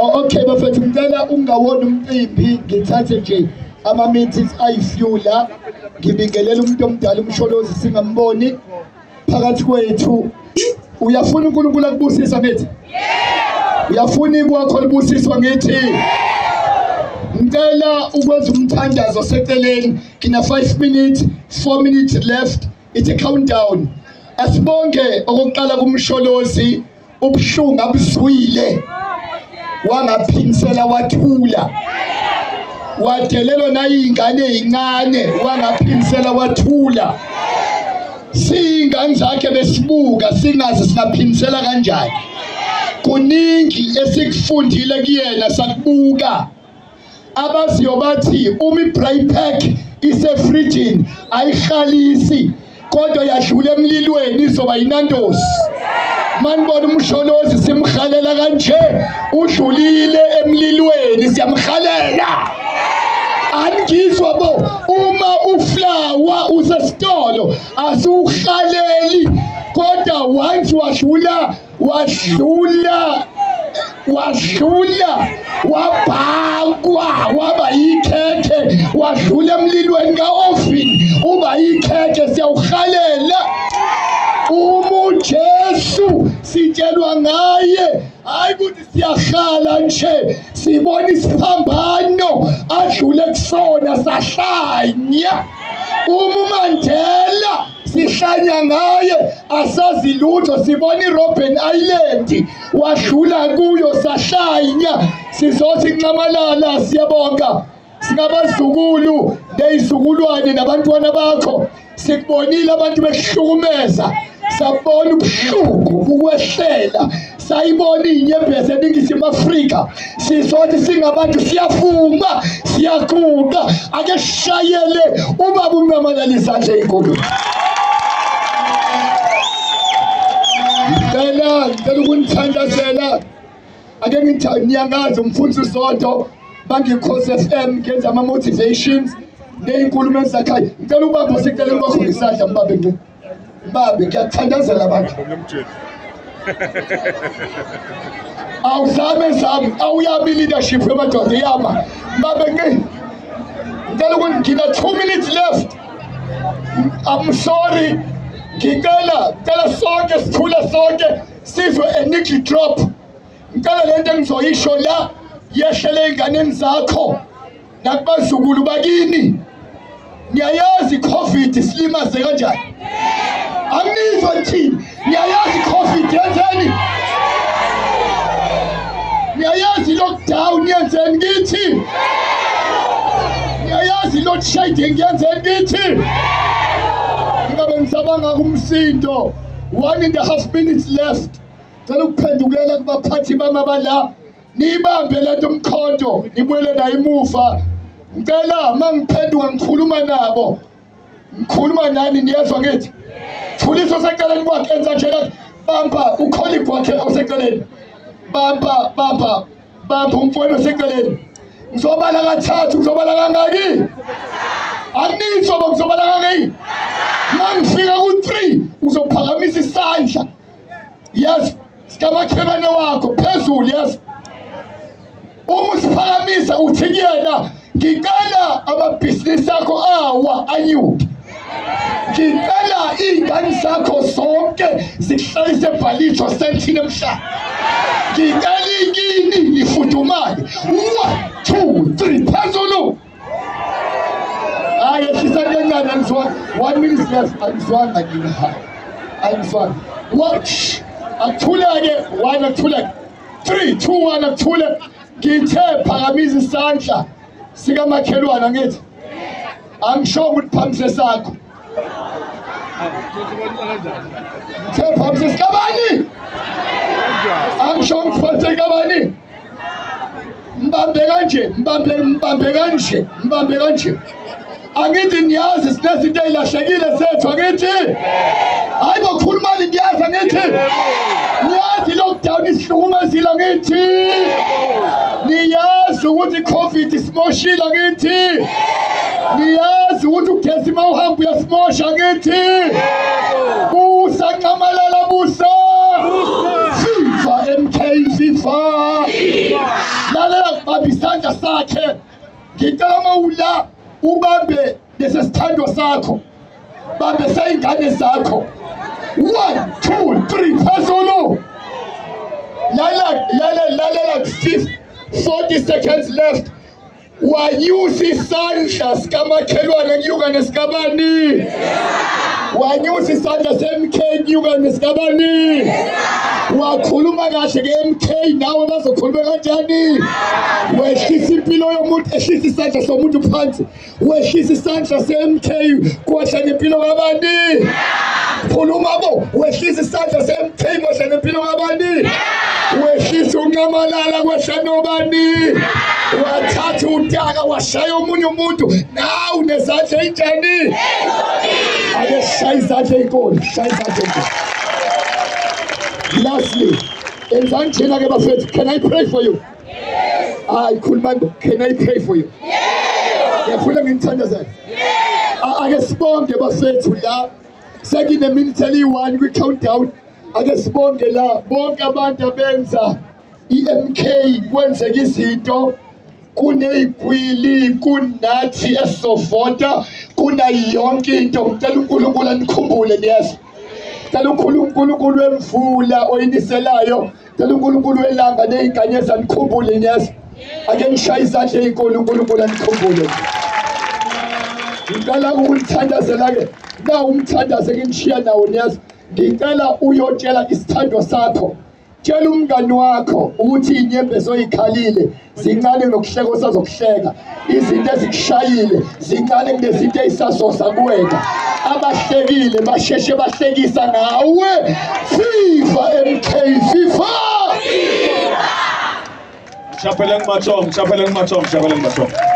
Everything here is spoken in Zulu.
Oh, okay bafethu, ngicela ungawona umcimbi, ngithathe nje ama-minutes ayi-few la, ngibingelela umuntu omdala uMsholozi singamboni phakathi kwethu. Uyafuna uNkulunkulu akubusisa ngithi? Uyafuna ikwakho libusiswa ngithi? Ngicela ukwenza umthandazo seceleni, ngina 5 minutes, 4 minutes left, it's a countdown. Asibonge okokuqala kuMsholozi, ubuhlungu abuzwile wangaphimisela wathula, wadelelwa nayingane ezincane wangaphimisela wathula. Siyingane zakhe besibuka singazi singaphimisela kanjani. Kuningi esikufundile kuyena sakubuka. Abaziyo bathi uma i-braai pack isefrijini ayihlalisi, kodwa yadlula emlilweni izoba yinandosi. Manibona uMsholozi simhalela kanje, udlulile emlilweni, siyamhalela. Aningizwa bo, uma uflawa usesitolo asiwuhlaleli, kodwa once wadlula wadlula wadlula wabhakwa waba yikhekhe, wadlula emlilweni ka-oven uba yikhekhe, siyawuhalela. Uma uJesu sitshelwa ngaye, hayi ukuthi siyahlala nje, sibona isiphambano adlule kusona sahlanya. Uma uMandela sihlanya ngaye, asazi lutho, sibona iRobben Island wadlula kuyo sahlanya. Sizothi Nxamalala siyabonga, singabazukulu nezizukulwane nabantwana bakho, sikubonile abantu bekuhlukumeza, sabona ubuhlungu bukwehlela, sayibona iy'nyembezi eNingizimu Afrika. Sizothi singabantu siyavuma, siyaguqa. Ake sishayele ubaba uNxamalala izandla ey'nkulu. Ngicela ukunithandazela. Ake ngithi niyangazi umfundisi uSonto, bangikhosi FM, ngenza ama-motivations ney'nkulumo ezakhayo. Ngicela ubambe oseceleni kwakho ngesandla, mbambe nje, mbambe, ngiyakuthandazela abantu. Awuzame zami, awuyami leadership emadoda iyama. Mbambe nqi. Ngicela ukuthi ngina 2 minutes left. I'm sorry. Ngicela, ngicela sonke sithule sonke sizwe a needle drop. Ngicela lento engizoyisho la yehlele ey'nganeni zakho nakubazukulu bakini. Niyayazi i-COVID silimaze kanjani? Anginizwa nithini? Niyayazi i-COVID yenzeni? Niyayazi i-lockdown yenzeni kithi? Niyayazi i-load shedding yenzeni kithi? Ingabe ngisabanga kumsindo. 1.5 minutes left. Cela ukuphendukela kubaphathi bami abala, niyibambe lento umkhonto, nibuyele nayo emuva. Ngicela mangiphenduka ngikhuluma nabo, ngikhuluma nani, niyezwa ngithi thulisa oseceleni kwakhe, enza nje la, bamba ucolleague wakhe oseceleni, bamba bamba bamba umfowenu oseceleni. Ngizobala kathathu, ngizobala kangaki? Anizwa ba ngizobala kangaki? Mangifika ku-3 uzophakamisa isandla, yes, sikamakhelwane wakho phezulu, yes. Uma usiphakamisa uthi kuyena, ngicela amabhizinisi akho awa anyuke, ngicela iy'ngane zakho zonke zikuhlalise ebhalisho sentini emhlaba, ngicela ikini lifudumale. 1 2 3 phezulu. Hayi, ehlisa kancane, angizwanga. 1 minute left, angizwanga nina, hayi angizwanga. Watch, akuthuleke. 1 akuthuleke. 3 2 1 akuthule. Ngithe phakamisa isandla sikamakhelwane, angithi angisho ukuthi phakamise sakho, ngithe phakamise sikabani, angisho ukuthi phakamise sikabani. Mbambe kanje, mbambe, mbambe kanje, mbambe kanje. Angithi niyazi sinezinto ey'lahlekile zethu, angithi? Hayi bo, khulumani, niyazi angithi? Niyazi lockdown isihlukumezile, angithi? Niyazi ukuthi i-COVID isimoshile, angithi? Niyazi ukuthi ugesi uma uhamba uyasimosha, angithi? Busa Nxamalala, busa! Viva MK, viva! Bamba isandla sakhe. Ngicela mawula ubambe lesi sithandwa sakho. Bambe seyingane zakho. 1 2 3 phezulu. Lala lala lala 40 seconds left. Wanyusa isandla sikamakhelwane kunyuka nesikabani? Wanyusa isandla se-MK kunyuka nesikabani? Wakhuluma kahle ke-MK, nawe bazokhuluma kanjani? Wehlisa impilo yomuntu, ehlisa isandla somuntu phansi, wehlisa isandla se-MK, kwehla nempilo kabani? Khuluma bo, wehlisa isandla se-MK, kwehla nempilo kabani? Wehlisa unqamalala, kwehla nobani? Wathatha utaka washaya omunye umuntu, nawe unezandla ey'njani? Ake shaya izandla ey'nkulu, shaya izandla ey'nkulu. Lastly, enzani thina ke bafethu, can I pray for you? Hayi khulumani, can I pray for you? Ngiyafuna nginithandazele. Ake sibonge bafethu la, sekine-minute eliyi-1 kwi-countdown. Ake sibonge la bonke abantu abenza i-MK kwenzeka izinto, kuney'gwili, kunathi esizovota, kunayo yonke into. Ngicela uNkulunkulu anikhumbule, niyezwa? Cela uNkulunkulu wemvula oyiniselayo, cela uNkulunkulu welanga ney'nkanyezi anikhumbule, niyezwa? Ake nishaye izandla ey'nkulu, uNkulunkulu anikhumbule. Ngicela ukunithandazela-ke na umthandazo enginishiya nawo, niyezwa? Ngicela uyotshela isithandwa sakho, tshela umngani wakho ukuthi iy'nyembezi oyikhalile zincane nokuhleka osazokuhleka, izinto ezikushayile zincane kunezinto ey'sazoza kuwena. Abahlekile basheshe bahlekisa ngawe. Viva MK, viva! Shapeleng matsogo, shapeleng matsogo, shapeleng matsogo.